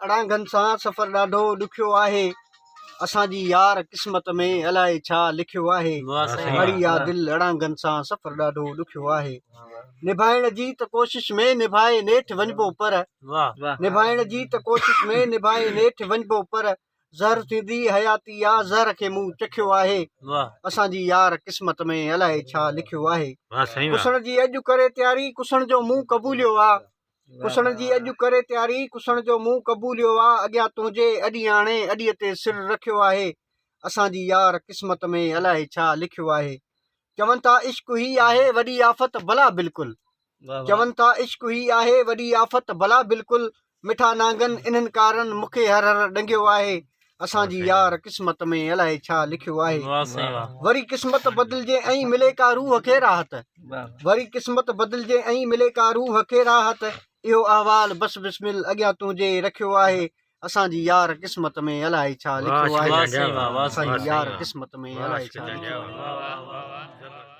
اڙانگن سان سفر ڏاڍو ڏکيو آهي. اسان جي يار قسمت ۾ الائي ڇا لکيو آهي. اڙي آ دل اڙانگن سان سفر ڏاڍو ڏکيو آهي. نڀائڻ جي ته ڪوشش ۾ نڀائي نيٺ وڃبو پر نڀائڻ جي ته ڪوشش ۾ نڀائي نيٺ وڃبو پر زهر ٿيندي حياتي آ زهر کي مون چکيو آهي. اسان جي يار قسمت ۾ الائي ڇا لکيو آهي. ڪسڻ جي اڄ ڪري تياري ڪسڻ جو مون قبوليو آ. ڪسڻ جي اڄ ڪري تياري، ڪسڻ جو مون قبوليو آ، اڳيان تنهنجي اڏي آڻي، اڏيء تي سر رکيو آهي، اسان جي يار قسمت ۾ الائي ڇا لکيو آهي. چون ٿا عشق هي آهي وڏي آفت بلا بلڪل. چون ٿا عشق هي آهي وڏي آفت بلا بلڪل، مٺا نانگن انهن ڪارن مون کي هر هر ڏنگيو آهي، اسان جي يار قسمت ۾ الائي ڇا لکيو آهي. وري قسمت بدلجي ۽ ملي ڪا روح کي راحت. وري قسمت بدلجي ۽ ملي ڪا روح کي راحت. اهو احوال بس بسمل اڳيان تنهنجي رکيو آهي. اسان جي يار قسمت ۾ الائي ڇا لکيو آهي. اسان جي يار قسمت ۾ الائي ڇا لکيو آهي.